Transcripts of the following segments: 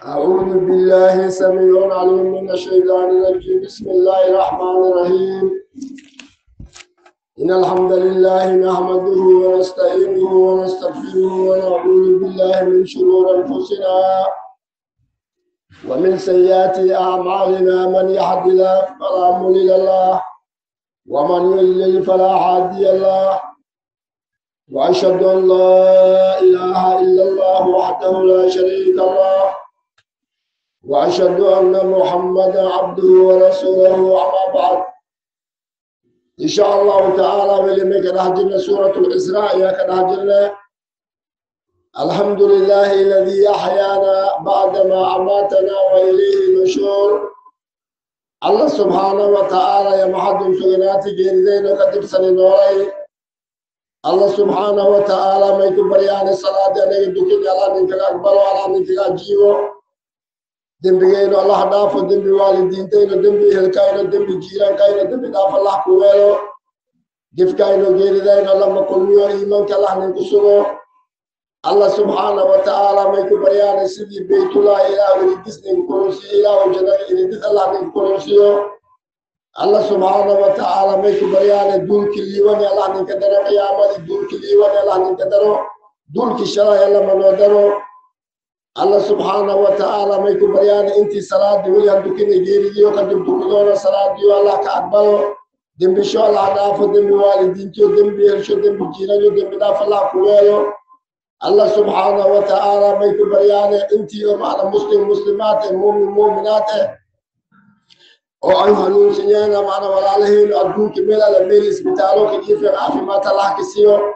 أعوذ بالله السميع العليم من الشيطان الرجيم. بسم الله الرحمن الرحيم. إن الحمد لله نحمده ونستعينه ونستغفره ونعوذ بالله من شرور أنفسنا ومن سيئات أعمالنا. من يهد الله فلا مضل له ومن يضلل فلا هادي له، وأشهد أن لا إله إلا الله وحده لا شريك له، وأشهد أن محمدا عبده ورسوله. أما بعد، إن شاء الله تعالى ولمك نهجرنا سورة الإسراء يا كنهجرنا. الحمد لله الذي أحيانا بعدما أماتنا وإليه النشور. الله سبحانه وتعالى يا محد سجناتي جيرين وكتب سنين. الله سبحانه وتعالى ما يكبر يعني صلاة أنا يدوكي الله منك أقبل ولا منك أجيبه. dembigayno Allah dhaafo, dembi waalidiintayno, dembi ehelkayno, dembi jiiraankayno, dembi dhaaf Allah ku weelo, gefkayno geeridayno Allah ma kulmiyo, iimaanka Allah ninku sugo. Allah subxaana wa tacaala may ku baryaanay sidii baytullah ilaah iridis ninku kulunsiyo, ilaahu jannada iridis Allah ninku kulunsiyo. Allah subxaana wa tacaala may ku baryaanay duulki liiwani Allah ninka daro, qiyaamadii duulki liiwani Allah ninka daro, duulki shalay Allah manoo daro. Allah subxaana wa tacaala may ku baryaanay intii salaadii weli han tukinay geeridiyo kadib tukadoona salaadiyo Allah ka aqbalo, dembisho Allah dhaafo, dembi waalidiintiyo, dembi helsho, dembi jiiranyo, dembi dhaaf Allah ku weelo. Allah subxaana wa tacaala may ku baryaanay intii oo macna muslim muslimaat eh, muumin muuminaat eh oo ay hanuunsanyeena macna walaalaheenu adduunka meel alla meel isbitaalo ka jiifeen caafimaad Allah ka siiyo,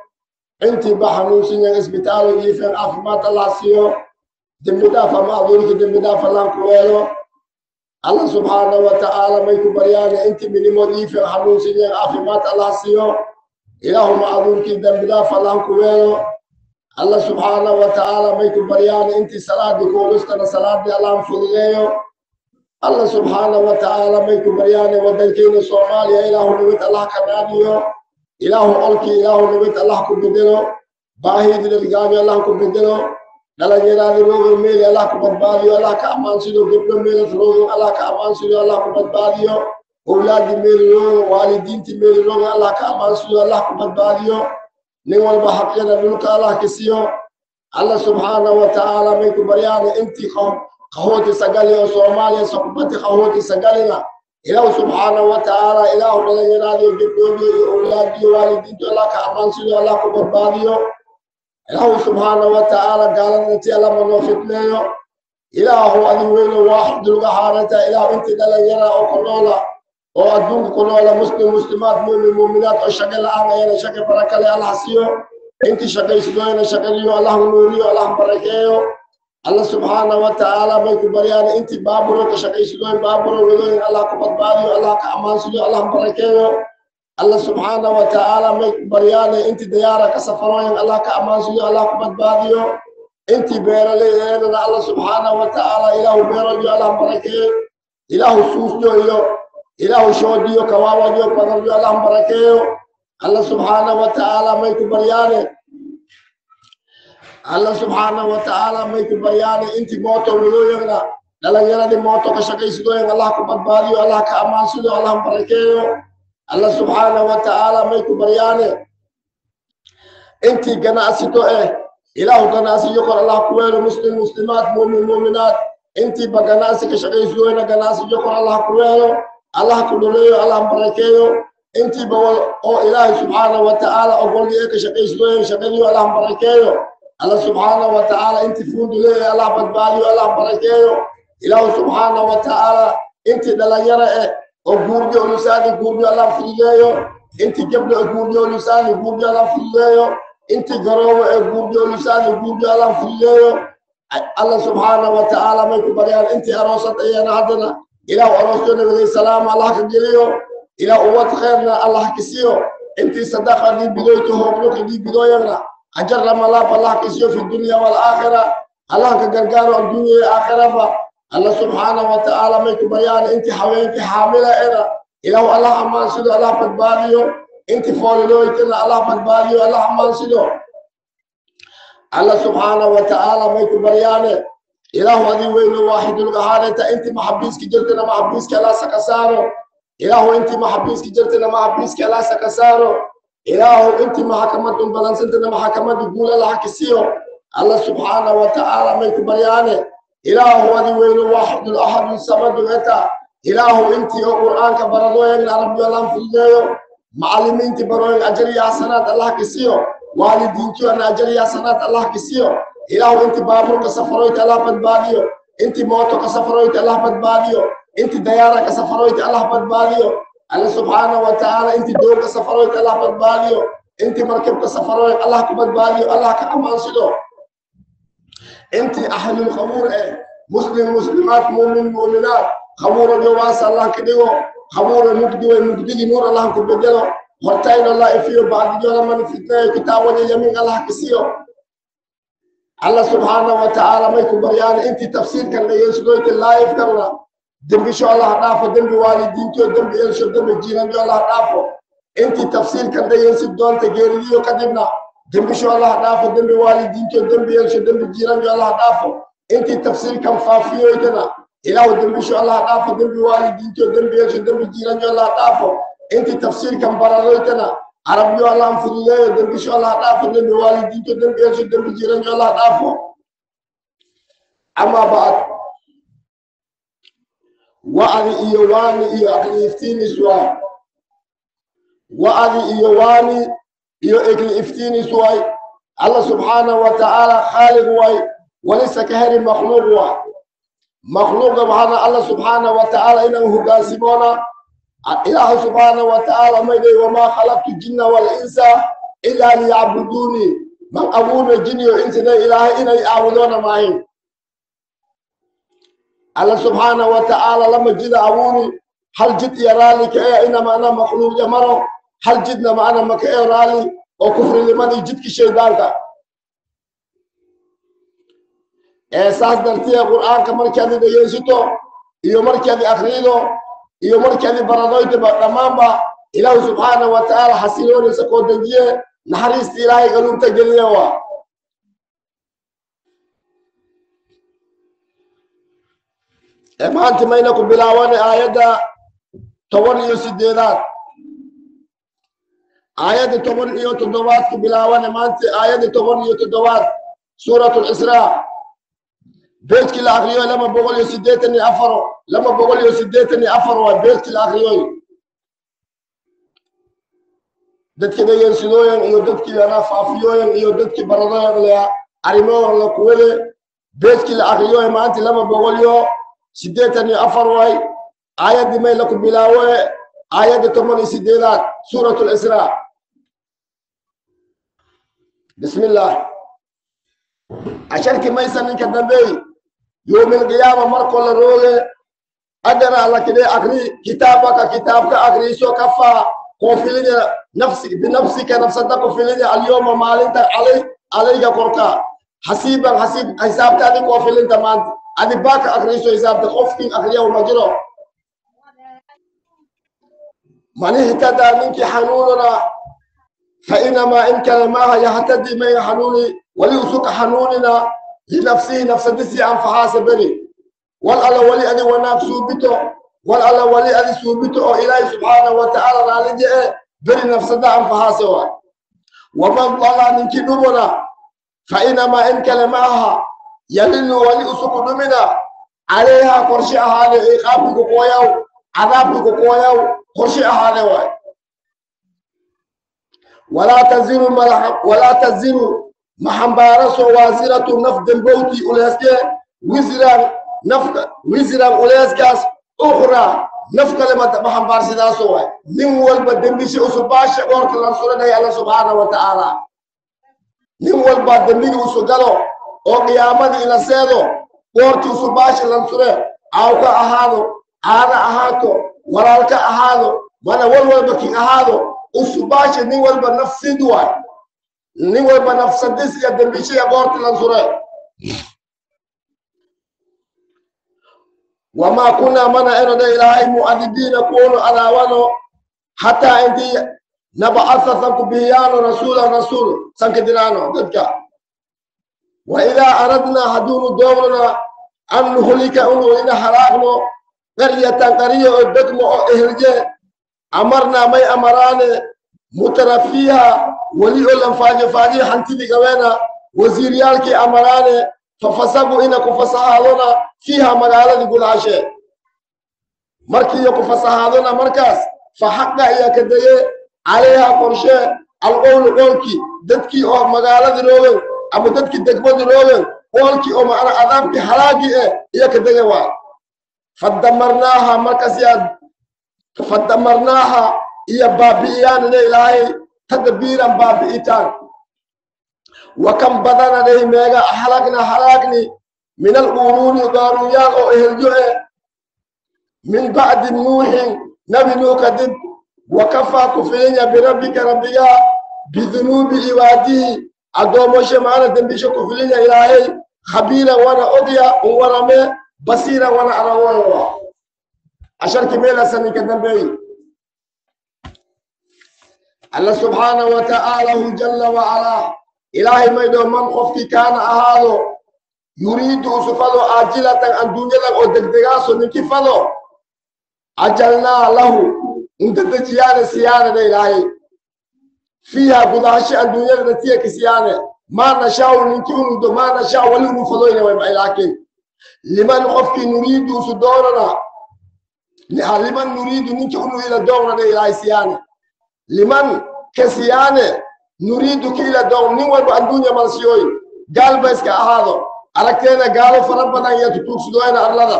intii ba hanuunsanyeen isbitaalo jiifeen caafimaad Allah siiyo, dembi dhaaf ama aduunka dembi dhaaf Allah ku weelo. Allah subxaana wa tacaala may ku baryaanay intii minimood iifeen hanuunsanyeen caafimaad Allah siiyo, ilaahuma aduunkii dembi dhaaf Allah ku weelo. Allah subxaana wa tacaala may ku baryaanay intii salaadii kuulustana salaadii Allah fududeeyo. Allah subxaana wa tacaala may ku baryaanay waddankeena Soomaaliya ilaahu nabad Allah ka naadiyo, ilaahu olkii ilaahu nabad Allah ku bedelo, baahidii dhalgaami Allah ku bedelo, dhalinyarada roogan meel Allah ku badbaadiyo, Allah ka ammaansido, gabdho meelad roogan Allah ka ammaansido, Allah ku badbaadiyo, owlaadii meel roogan, waalidiintii meel roogan Allah ka ammaansido, Allah ku badbaadiyo, nin walba xaqyada dhulka Allah ka siiyo. Allah subxaana wa tacaala may ku baryaanay intii qahooti sagali oo Soomaaliya sokubati qahooti sagalina ilaahu subxaana wa tacaala ilaahu dhalinyaradiyo gabdhoodiyo iyo owlaadiyo waalidiintu Allah ka ammaansido, Allah ku badbaadiyo. Ilaahu subxaana wa tacaala gaaladati alla manoo fitneeyo. Ilaahu adig weyno waaxid luga xaaranta, ilaahu intii dhalinyara oo ku noola oo adduunka ku noola muslim muslimaat muumin muuminaat oo shaqo la-aan ayana shaqo barakale Allah siiyo, intii shaqaysadooyana shaqadiyo Allah nuuriyo, Allah barakeeyo. Allah subxaana wa tacaala may ku baryaanay intii baaburo ka shaqaysadooyin baaburo wadooyin Allah ku badbaadiyo, Allah ka ammaansido, Allah barakeeyo. Allah subxaana wa tacaala may ku baryaanay intii dayaara ka safarooyin Allah ka ammaansido, Allah ku badbaadiyo. Intii beeraley eedana Allah subxaana wa tacaala ilaahu beerayo Allah barakeeyo, ilaahu suufyo iyo ilaahu shoodiyo kawaawadiyo badaryo Allah barakeeyo. Allah subxaana wa tacaala may ku baryaanay, Allah subxaana wa tacaala may ku baryaanay intii mooto wadooyinna dhalinyaradii mooto ka shaqaysadooyin Allah ku badbaadiyo, Allah ka ammaansido, Allah barakeeyo. Allah subxaana wa tacaala may ku baryaanay intii ganacsito eh ilaahu ganacsiyo kor Allah ku weelo, muslim muslimaat muumin muuminaat intiiba ganacsi ka shaqaysadooyina ganacsiyo kor Allah ku weelo, Allah ku dhuleeyo, Allah barakeeyo. Intiiba oo ilaahay subxaana wa tacaala ogolgii ee ka shaqaysadooyin shaqadiyo Allah barakeeyo. Allah subxaana wa tacaala intii fuundu leeyahay Allah badbaadiyo, Allah barakeeyo. Ilaahu subxaana wa tacaala intii dhalinyaro eh oo guurdiyo ulusaani guurdiyo Allah fududeeyo, intii gabdho ee guurdiyo ulusaani guurdiyo Allah fududeeyo, intii garoobo ee guurdiyo ulusaani guurdiyo Allah fududeeyo. Allah subxaana wa tacaala may ku baryaan intii aroosad ayana haddana ilaahu aroosyo nabaday salaama Allah ka geliyo, ilaah uwad khayrna Allah ka siiyo. Intii sadaqa dhiibidoyto hoobno ka dhiibidooyana ajar lamalaaf Allah ka siiyo fi dunya waalaakhira, Allah ka gargaaro adduunya iyo aakhiraba. Allah subxaana wa tacaala may ku baryaan intii haweenkii xaamila ena ilaahu Allah ammaansido, Allah badbaadiyo. Intii foolilooytana Allah badbaadiyo, Allah ammaansido. Allah subxaana wa tacaala may ku baryaane Ilaahu adii weyno waaxidulqahaareta intii maxabiiski jirtana maxabiiski Allah saka saaro. Ilaahu intii maxabiiski jirtana maxabiiski Allah saka saaro. Ilaahu intii maxkamad un balansantana maxkamada guul Allah ka siiyo. Allah subxaanahu wa tacaala may ku baryaane. Ilaahu adii weyno waaxidul axadul samadu eta. Ilaahu intii oo qur'aanka baradooyan Rabbi Allah fududeeyo. Macallimiintii barooyin ajar iyo xasanaad Allah ka siiyo. Waalidiintii ana ajar iyo xasanaad Allah ka siiyo. Ilaahu intii baabuurka safaroyta Allah badbaadiyo. Intii mooto ka safaroyta Allah badbaadiyo. Intii dayaara ka safaroyta Allah badbaadiyo. Alla subxaanahu wa tacaala intii doon ka safaroyta Allah badbaadiyo. Intii markab ka safaroy Allah ku badbaadiyo, Allah ka ammaansido. Intii ahlul qabuur muslim muslimaat muumin muuminaat qabuuro jawaas Allah ka dhigo. Qabuuro mugdi way mugdigi nuur Allah ku bedelo. Hortayna Allah ifiyo bacdijoona man fitneeyo kitaabada yamiin Allah ka siiyo. Allah subxaanahu wa tacaala may ku baryaan intii tafsiirkan dhegeysadoyta live karna dembisho Allah dhaafo, dembi waalidiintiyo dembi elsho dembi jiiranjo Allah dhaafo. Intii tafsiirkan dhegeysid doonta geeridiyo kadibna dembisho Allah dhaafo, dembi waalidiintiyo dembi elsho dembi jiiranjo Allah dhaafo. Intii tafsiirkan faafiyoytana Ilaahu dembisho Allah dhaafo, dembi waalidiintiyo dembi elsho dembi jiiranjo Allah dhaafo. Intii tafsiirkan baradoytana carabiyo Allah fududeeyo, dembisho Allah dhaafo, dembi waalidiintiyo dembi elsho dembi jiiranjo Allah dhaafo. Amaa bacd, wacdi iyo waani iyo aqli iftiinis waay. Wacdi iyo waani iyo aqli iftiinis waay. Allah subxaanahu wa tacaala khaaliq waay, walisa ka heri makhluuq waay. Makhluuqa waxaana Allah subxaanahu wa tacaala inaan hogaansimona. Ilaahu subxaanahu wa tacaala maydhay wamaa khalaqtu jinna walinsa ilaa liyacbuduuni. Man abuurna jin iyo insina Ilaahay inay caabudoona maahin. Allah subxaanahu wa tacaala lama jida abuuri, hal jid iyo raalli ka ee ina macna makhluuq maro, hal jidna macna maka ee raalli oo kufrinimadii jidki shaydaanka. Ee saas dartiya qur'aanka markaad dhegeysato iyo markaad akhrido iyo markaad baradoytaba dhammaanba Ilaahu subxaanahu wa tacaala xasiloonaysa koo dejiye, naxariista Ilaahay galuubta geliye waa. Maanta mayna ku bilaabanay aayadda 18aad, aayadda 17aad ku bilaabanay maanta, aayadda 17aad suuratu lisraa. Beedkii la akriyo 284, 284 waa beedkii la akriyoy. Dadkii dhegeysadooyan iyo dadkii anaa faafiyooyan iyo dadkii baradooyan lea arrimoon la kuwade. Beedkii la akriyoy maanta 284 waay. Aayaddii may la ku bilaawe aayadda 18aad suuratu lisraa. Bismillah. Casharkii maysa ninka dambeey yowmilqiyaama markoo la rooge agana alla kidhe akri kitaabaka, kitaabka akriiso kafaa koofilinya nafsi binafsika nafsada kofilinya alyawma maalinta alay alayga korka xasiiban xasiib xisaabtaadi koofilinta maanta adi baaka akriiso xisaabta qofkin akriyahu ma jiro. Man ihtadaa ninkii xanuunana fa inamaa in kale maaha yahtadi may xanuuni wali usuka xanuunina linafsihi nafsadisii anfaxaasa beri. Wal alla wali adi wanaag suubito, wal alla wali adi suubito oo Ilaahay subxaanahu wa tacaala raalije e beri nafsada anfaxaase waay. Waman dalaa ninkii dhumana fa inamaa in kale ma aha yalilu wali usuku dhumina calayhaa qorshe ahaade iqaabki ku qooyaw cadaabki ku qooyaw qorshe ahaade waay. Walaa taziru walaa taziru maxambaaraso waasiratu naf dembowti uleeske wisran nafka wisran uleeskaas ukhraa naf kale ma xambaarsidaaso waay. Nin walba dembisha usubaasha qoorta lan suranaya Alla subxaanahu wa tacaala. Nin walba dembigi usu galo oo qiyaamadii ila seedo qoorti usubaasha lan sure, aawka ahaado, aada ahaato, walaalka ahaado, mana wal walba kin ahaado usubaasha nin walba nafsid waay. Nin walba nafsadis iyo dembishiya qoorti lan sure. Wamaa kunaa mana enode Ilaahay mucadibiina kuwoonu cadaawano xataa intii nabcatha sanku bihiyaano rasuulan rasuul sanka diraano dadka. Wa idaa aradnaa hadduunu doonona An nuhlika unu ina halaagno qaryatan qaryo oo degmo oo ehelje amarnaa may amaraane mutarafiiha weli oo lan faajo faajiyo hantidii gabeena wasiiryaalkii amaraane fafasagu ina ku fasahaadona fiiha magaaladii gudaashe markiiyo ku fasahaadona markaas fa xaqa ayaa ka dege calayha qorshe alqowlu qoolkii dadkii oo magaaladii roogen ama dadkii degmadii roogen qoolkii oo macna adaabkii halaagii eh iyo ka dege waay. Fadamarnaaha markaas yaa fadamarnaaha iyo baabi'iyaanina Ilaahay tadbiiran baabi'itaan. Wa kam badana dheh meega halagna halaagni min alquruuni qaaruunyaal oo eheljo eh min bacdi Nuuxin nabi Nuux kadib. Wa kafaa ku filinya birabbika rabbigaa bidunuubi cibaadihi addoommoshe maana dembisho ku filinya Ilaahay khabiiran wana ogya un warame basiiran wana arawoyowa. Casharkii meelaasa ninka dambeeyey. Alla subxaanahu wa ta'aalahu jalla wacalaa Ilaahay maydho man qofkii kaana ahaado yuriidu usu fado aajilatan adduunyadan oo degdegaaso ninki fado cajalnaa lahu undadejiyaane siyaanena Ilaahay fiiha gudahashe adduunyada natiya ka siyaane maa nashaau ninki unudo maa nashaau wali unu fadoyna way. Laakiin liman qofkii nuriidu usu doonana liman nuriidu ninki unu ila doonana Ilaahay siyaane liman ka siyaane nuriidu ki ila doon nin walba adduunya malsiyooy gaal ba iska ahaado aragteena gaalo fara badan iyo tutuugsadooyna arlada.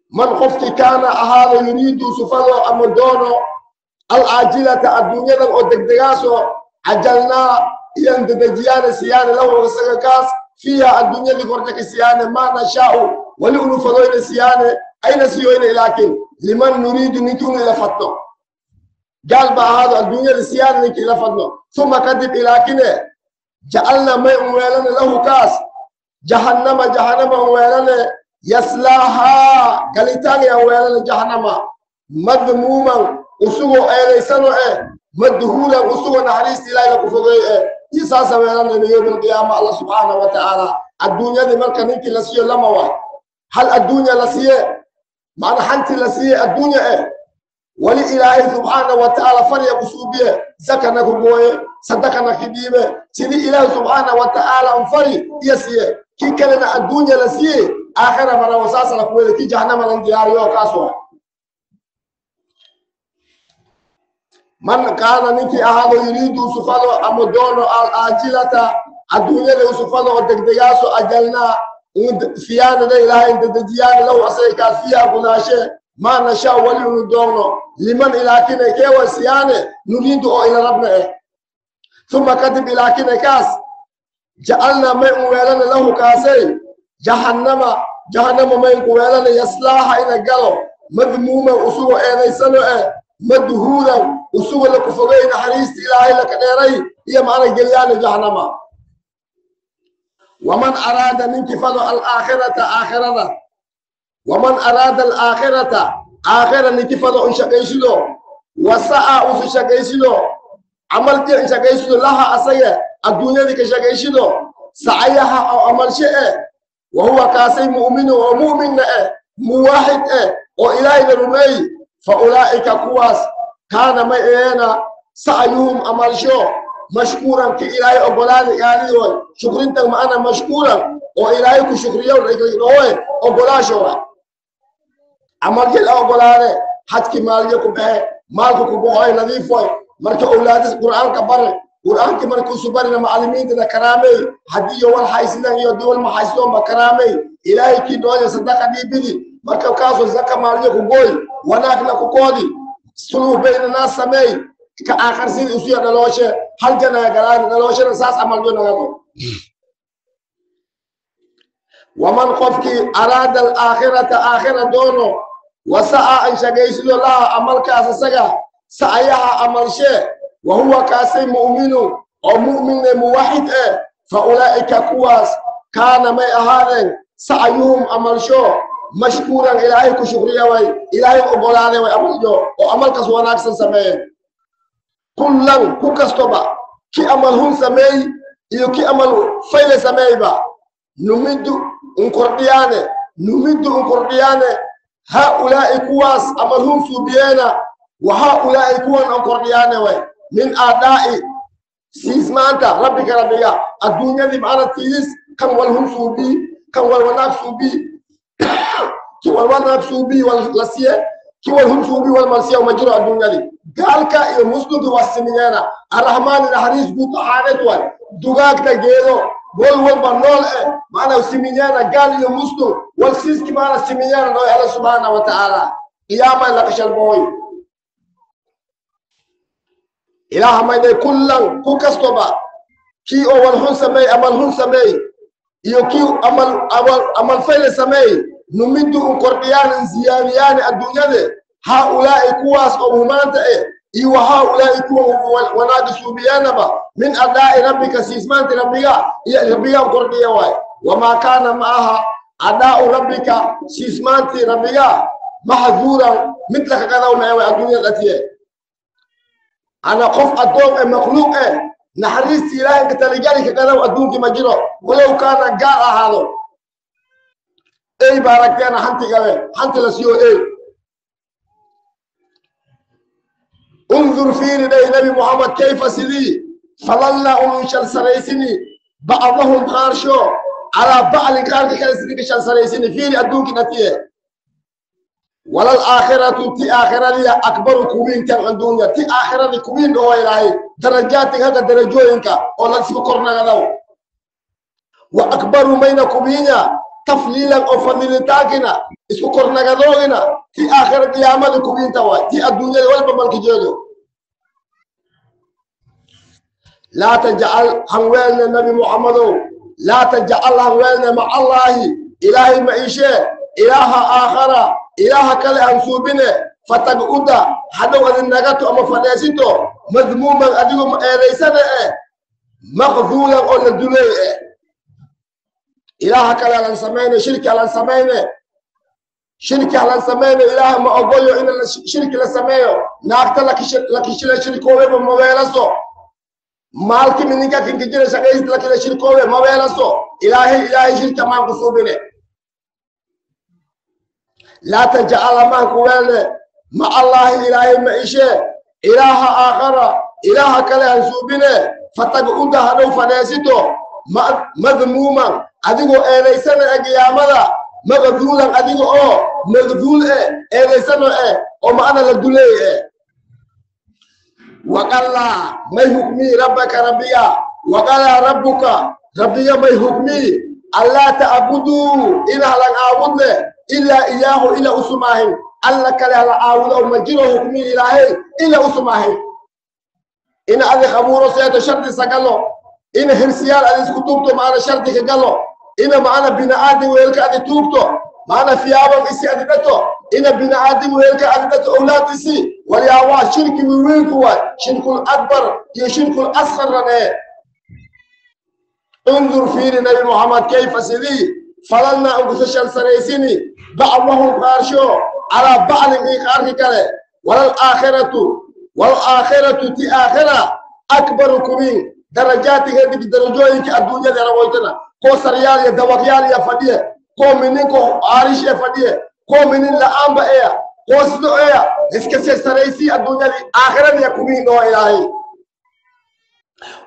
Man qofkii kaana ahaado yuriidu sufado ama doono alcaajilata adduunyadan oo degdegaasoo cajalnaa iyan dedejiyaane siyaane lahu isaga kaas fiiha adduunyadii korta ka siyaane maa nashaau wali unu fadoyna siyaane ayna siyoyna. Laakiin liman nuriidu ninkii unu ila fadno gaal ba ahaado adduunyada siyaane ninkii ila fadno uma kadib ilaakine jacalna may un weelane lahu kaas jahannama jahannama un weelane yaslaahaa galitaan yan weelane jahannama madmuuman usugoo eedaysano eh madhuulan usugoo naxariista Ilaahay la ku fogeey eh iyo saasa weelane yowm alqiyaama. Allah subxaanahu wa tacaala adduunyadii marka ninkii la siiyo lama waay hal adduunya la siiye macna hanti la siiye adduunya eh wali Ilaahay subxaanahu wa tacaala farya ku suubiye zakana ku gooye sadaqana ki dhiibe sidii Ilaahay subxaanahu wa tacaala un fari iyo siiye kii kalena adduunya la siiye aakhira mara wasaasa la kuwele kii jahannama lan diyaariyo kaas waa. Man kaana ninkii ahaado yuriidu usufado ama doono alaajilata adduunyada usufado oo degdegaaso ajalnaa siyaanada Ilaahay dedejiyaana lahu asaga kaas fiiha gudaashe maa nashaa wali unu doonno liman ilaakine keewa siyaane nuriidu oo ila rabna eh uma kadib ilaakine kaas jacalnaa may un weelane lahu kaasay jahannama jahannama may ku weelane yaslaaha ina galo madmuuman usugoo eedaysano eh madhuulan usugo la ku fogey naxariista Ilaahay laka dheeray iyo macna geliyaane jahannama. Waman araada ninkii fado alaakhirata aakhirada waman araada alaakhirata aakhira ninkii fado un shaqaysido wasa'a usu shaqaysido camalkii un shaqaysido laha asaga adduunyadii ka shaqaysido sacayaha oo amalshe eh wa huwa kaasay mu'minu oo mu'minna eh muwaaxid eh oo Ilaahayna rumeey fa ulaa'ika kuwaas kaana may eena sa'yuhum amalsho mashkuuran ki Ilaahay ogolaada gaalidoy shukrintan ma'ana mashkuuran oo Ilaahay ku shukriyo dhahoy ogolaasho waay camalkii la ogolaade xajki maalyo ku baxe maalku ku boqoy nadiif waay marka awlaadis qur'aanka bare qur'aankii markuusu barina macallimiintana karaamey haddii iyo wal haysidan iyo haddii wal maxaysidoonba karaamey Ilaahay kii dhooya sadaqa dhiibidi marka kaasoo zaka maalyo ku gooy wanaagna ku koodi sulux bayna naas sameey ka aakhar sidii usuya dhalooshe hal janaa galaan dhalooshena saas camalyo nagado. Waman qofkii araada alaakhirata aakhira doono wasa'a an shaqaysido laha amalkaas isaga sacayaha amalshee wa huwa kaasay mu'minu oo mu'minne muwaxid eh fa ulaa'ika kuwaas kaana may ahaadeen sacayuhum amalsho mashkuuran Ilaahay ku shukriya way Ilaahay ogolaade way amaljo oo amalkaas wanaagsan sameeyeen. Kullan ku kastoba ki amal hun sameey iyo ki amal fayle sameeyba. Numiddu unkordhiyaane, numiddu unkordhiyaane haaulaa'i kuwaas amalhun suubiyeena, wa haaulaa'i kuwan unkordhiyaane way min aadaa'i siismaanta rabbika rabbiga adduunyadii macna tiis kan walhun suubii, kan walwanaag suubii, ki walwanaag suubii wal la siye, ki walhun suubii walmalsiya ma jiro. Adduunyadii gaalka iyo muslimka waa simiyeena. Arrahmaani naxariis guud ahaaneed waay, dugaagta geedo wal walba nool eh macna simiyeena, gaal iyo muslim wal siiski macna simiyeena nooy. Alla subxaana wa tacaala qiyaama la qashalbooy ilaaha maynay kullan ku kastoba kii oo walxun sameey, amal hun sameey, iyo kii amal amal amal fayle sameey, numiddu un kordhiyaan in ziyaadiyaani adduunyade haaulaa'i kuwaas oo humaanta eh iyo wa haaulaa'i kuwa wanaagi suubiyaanaba min adaa'i rabbika siismaanti rabbiga iyo rabbiga kordhiya waay. Wamaa kaana ma aha adaa'u rabbika siismaanti rabbiga maxduuran mid laka qadaw ma way adduunyada dhatiye. Ana qof addoon ee makhluuq eh naxariistii ilaahay ka taligali ka qadaw adduunkii ma jiro, walow kaana gaal ahaado. Ey baa aragteena hantigabe hanti la siiyo ey. Undur fiiri dhey Nabi Muxamed kayfa sidii fadalnaa unun shalsaraysini bacdahum qaarsho calaa baclin qaarka kale sidii ka shalsaraysini fiiri adduunkii dhatiye. Walal aakhiratu ti aakhiradiya akbaru kuwiinkan adduunya, ti aakhiradi kuwiin oo ilaahay darajaadka haga darajooyinka oo la isku kornagadaw. Wa akbaru mayna kuwiinya tafliilan oo fadilitaankina isku kornagadoogina ti aakhira qiyaamada kuwiinta waay, ti adduunyada walba malka jeedo. Laa tajcal hanweelne Nabi Muxammadow, laa tajcal hanweelne maca allaahi ilaahay ma ishee ilaaha aakhara ilaaha kale aan suubine, fatag'uda hadhow adin nagato ama fadheesito madmuuman adigo ma eedaysane eh maqduulan oo la duley eh. Ilaaha kale halan samayne, shirki halan samayne, shirki halan samayne. Ilaaha ma ogoyo in shirki la sameeyo. Naagta lakishila shirkoobeba maweelaso, maalki mininka kinkijira shaqaysta lakila shirkoobe maweelaso. Ilaahay ilaahay shirka maan ku suubine. Laa tajcal amaan ku weelne maca allaahi ilaahay ma ishee ilaaha aakhara ilaaha kale han suubine, fatag'uda hadhow fadheesito madmuuman adigoo eedaysana e qiyaamada, maqduulan adiga oo maqduul eh eedaysano eh oo macna la duleey eh. Waqallaa may hukmii rabbaka rabbiga, waqalaa rabbuka rabbiga may hukmii allaa ta'buduu ina halan aabudne ilaa iyaahu ila usumaahin, alla kale hala aabudo ma jiro hukmii ilaahay ila usumaahin. Ina adi khabuuro seeto shardi sagalo, ina hirsiyaal adi isku tuugto maana shardi ka galo, ina maana bini'aadin weelka adi tuugto maana fiyaaban isi adi dhato, ina bini'aadin weelka adi dhato owlaad isi walyaawaa shirki wiwiinku waay, shirkul akbar iyo shirkul asqarran ee. Undur fiiri Nabi Muxamed kayfa sidii falalnaa unkusa shalsaraysini bacdahum qaarsho calaa bacdin ii qaarki kale. Walaalaakhiratu waalaakhiratu ti aakhira akbaru kubiin darajaatiga dig darajooyinka adduunyada rawoytana koo saryaal iyo dabaqyaal iyo fadhiye, koo mininko aarish ee fadhiye, koo minin la'aanba eya, koo sido eya iska sesaraysii adduunyadii aakhiradiya kubiin oo ilaahay.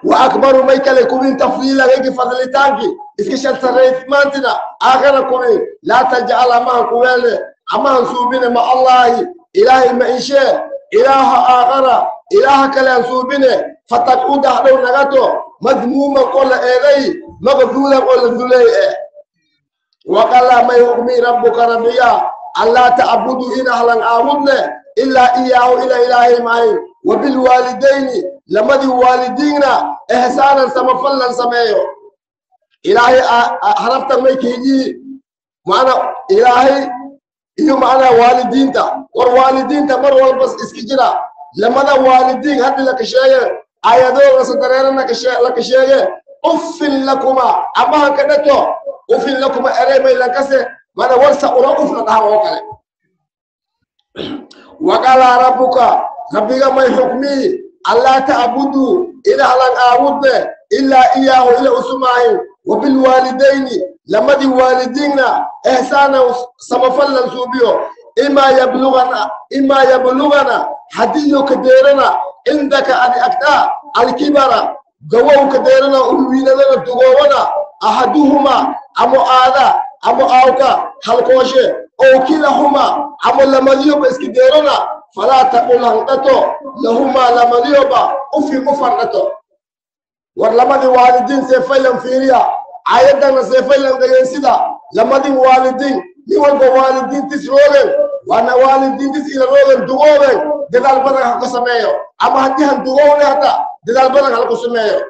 Wa akbaru may kale kubiin tafdiila hegi fadlitaanki iska shalsaraymaantina aakhira kubiin. Laa tajcal amahan kuweelne amahan suubine maca allaahi ilaahay ma ishee ilaaha aakhara ilaaha kale aan suubine, fatag'uda hadhow nagato madmuuman oo la eeday maqduulan oo la duley eh. Waqalaa may hukmii rabbuka rabbiga allaa ta'buduu ina halan aabudne ilaa iyaahu ila ilaahay maahin, wa bilwaalidayni lamadii waalidiinna ihsaanan samafallan sameeyo. Ilaahay haraftan may kahijii macna ilaahay iyo macnaa waalidiinta. War waalidiinta mar walba iska jira lamada waalidiin haddi laka sheege aayadooda sadareerana laka sheege uffin lakuma amahan ka dhato ufin lakuma erey lankase mana warsa ula ufna dhahan oo kale. Waqalaa rabbuka rabbiga may xukmii allaa ta'buduu ila halan aabudne ilaa iyaahu ila usumaahin, wabilwaalidayni lamadii waalidiinna ihsaanan samafallan suubiyo imaa yablugana hadiyo ka deerana cindaka adi agtaa alkibara gawow ka deerana ulwiinadana dugoobana ahaduhumaa amo aada amo aawka halkooshe oo kilahumaa amo lamadiyoba iska deerana falaa taqul handhato lahumaa lamadiyoba ufin ufandhato war lamadii waalidiin seefaylan fiiriya aayadana seefaylan dhageysida lamadin waalidiin nin walba waalidiintis roogen waana waalidiintis ila roogen dugooben dadaal badan ha ku sameeyo ama haddii han dugowne hata dadaal badan ha ku sameeyo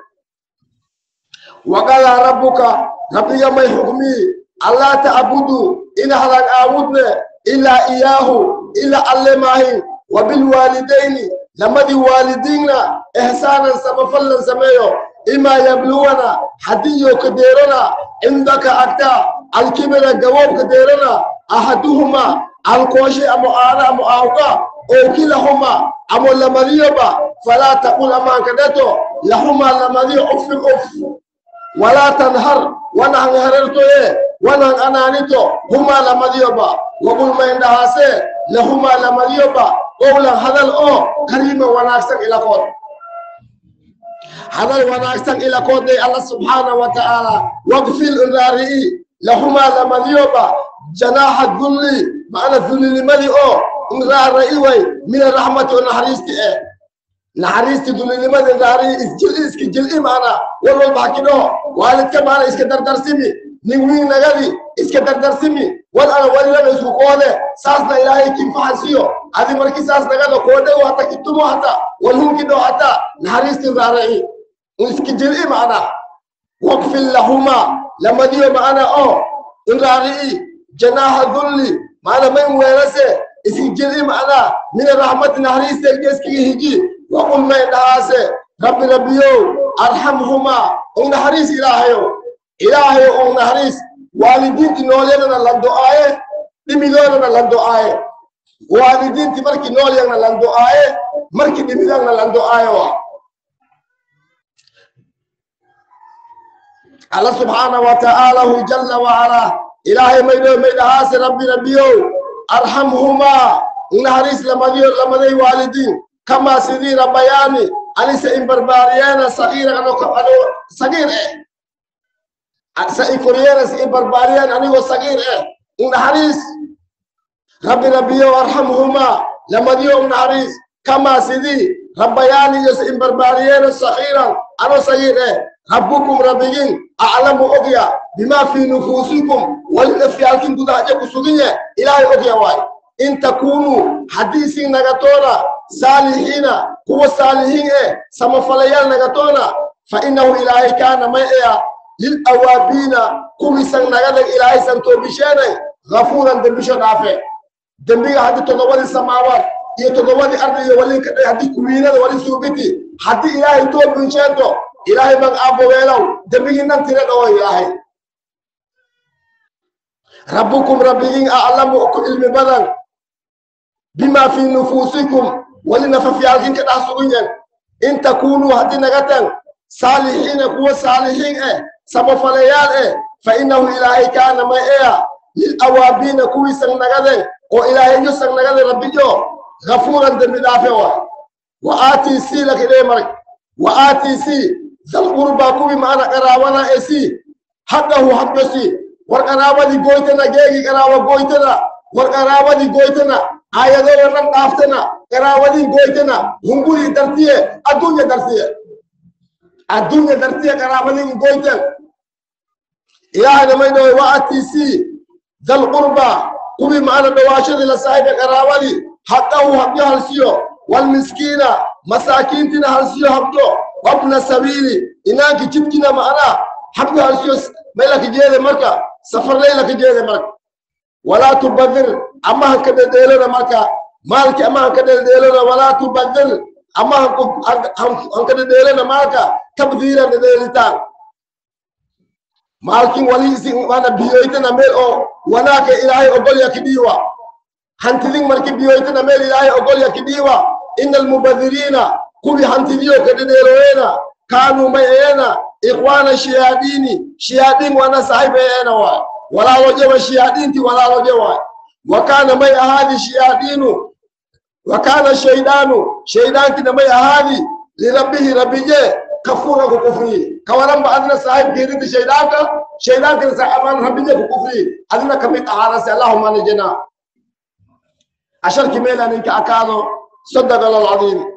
waqala rabbuka rabbiga may xukmii allaa ta'buduu ina hadan aabudne ilaa iyaahu ilaa alle maahin wabilwaalidayni lamadii waalidiinna ihsaanan samafallan sameeyo imaa yabluwana hadiyo ka deerana cindaka agtaa alkibira gawow ka deerana ahaduhumaa alkooshe amo aada amo aawka oo kilahumaa amo lamadiyoba falaa taqul amaanka dheto lahumaa lamadiyo ufin uf walaa tanhar wanahan herertoye wanahan anaanito humaa lamadiyoba waqul mayndhahaase lahumaa lamadiyoba qowlan hadal oo kariima wanaagsan ilakood hadal wanaagsan ilakoodday alla subxaana wa tacaala waqfil raari'i lahumaa lamadiyoba janaaxa dulli macna dullinimadii oo raara'i way min araxmati oo naxariisti eh naxariisti dullinimadii raari'i isjil'i iska jil'i macna war walba hakidhaho waalidka macna iska dardarsimi nin wiin nagadi iska dardarsimi wal ana walilaga isku koode saasna ilaahay kinfaxansiyo adi markii saas nagada koodhago hata kitumo hata walhunkidho hata naxariisti raara'i iska jil'i macna waqfil lahumaa lamadiyo macna oo raari'i janaaxa dulli macna mayn weelase iska jil'i macna min araxmati naxariista iskaga hiji waqul mayn dhahaase rabbi rabbiyow arxamhumaa un naxariis ilaahayow ilaahayow un naxariis waalidiinti noolyadana lan do'aaye dhimidoodana lan do'aaye waalidiinti markii noolyagna lan do'aaye markii dhimidagna lan do'aaye waa alla subxaana wa ta'aalahu jalla wacalaa ilaahay maydho maydhahaase rabbi rabbiyow arxamhumaa naxariis lamadiyo lamaday waalidiin kamaa sidii rabbayaani anise in barbaariyeena sagiira ano sagiir eh sa i koriyeena si i barbaariyeen anigoo sagiir eh naxariis rabbi rabbiyow arxamhumaa lamadiyo naxariis kamaa sidii rabbayaani iyo si in barbaariyeena sagiiran ano sagiir eh rabbukum rabbigin aclamu ogya bimaa fii nufuusikum walinafyaalkin gudahaje ku suginye ilaahay ogya waay in takuunuu haddii isin nagatoona saalixiina kuwa saalixiin eh samafalayaal nagatoona fa innahu ilaahay kaana may eya lilawaabiina kuwiisan nagadag ilaahaysan toobisheenay gafuuran dembisho dhaafe dembiga haddii toddobadii samaawaad iyo toddobadii ardi iyo walinka haddii kuwiinada wali suubiti haddii ilaahay toobisheento ilaahay man aabboweelow dembigiinan tira dhawo ilaahay rabbukum rabbigin aclamu ku cilmi badan bimaa fii nufuusikum wali nafafyaalkinka dhex sugunyen in takuunuu haddii nagatan saalixiina kuwa saalixiin eh samafalayaal eh fa innahu ilaahay kaana may eya lilawaabiina kuwii sangnagaden oo ilaahayyo sangnagade rabbiyo gafuuran dembi dhaafe waay wa aatii sii lakidhee marag wa aatii sii dal qurbaa kuwii maana qaraabana ee sii haqqahu habdo sii war qaraabadii goytana geegi qaraaba goytana war qaraabadii goytana aayadooda dhan dhaaftana qaraabadii goytana hungurii dartiye adduunya dartiye adduunya dartiye qaraabadii goytan ilaahayna may dhahoy wa aatii sii dal qurbaa kuwii maana dhawaashadii la saaxiibay qaraabadii haqqahu habyo halsiyo walmiskiina masaakiintina halsiyo habdo wabna sabiili inaanki jidkina macnaa habyo halsiyo maylaka jeede marka safarlaylaka jeede marka walaa tubadir amahan ka dheldheelona marka maalki amahan ka dheldheelona walaa tubadir amahan ka dhedheelona maalka tabdiiran dhedheelitaan maalkin wali isin mana biyoytana meel oo wanaagka ilaahay ogolya kidhiiwa hantidin marki biyoytana meel ilaahay ogolya kidhiiwa ina almubadiriina kuwii hantidiyo ka dhedheeloweena kaanuu may eena إخوان الشياطين شياطين وأنا صاحبي أنا ولا وجه الشياطين ولا وجه وكان ما هذه الشياطين وكان الشيطان شيطان كده ما هذه لربه ربه كفورا كفري كورم بعدنا صاحب غير الشيطان شيطان كده صاحب ربه كفري أدنى كم تعالى اللهم نجنا عشان كميلا نك أكادو صدق الله العظيم.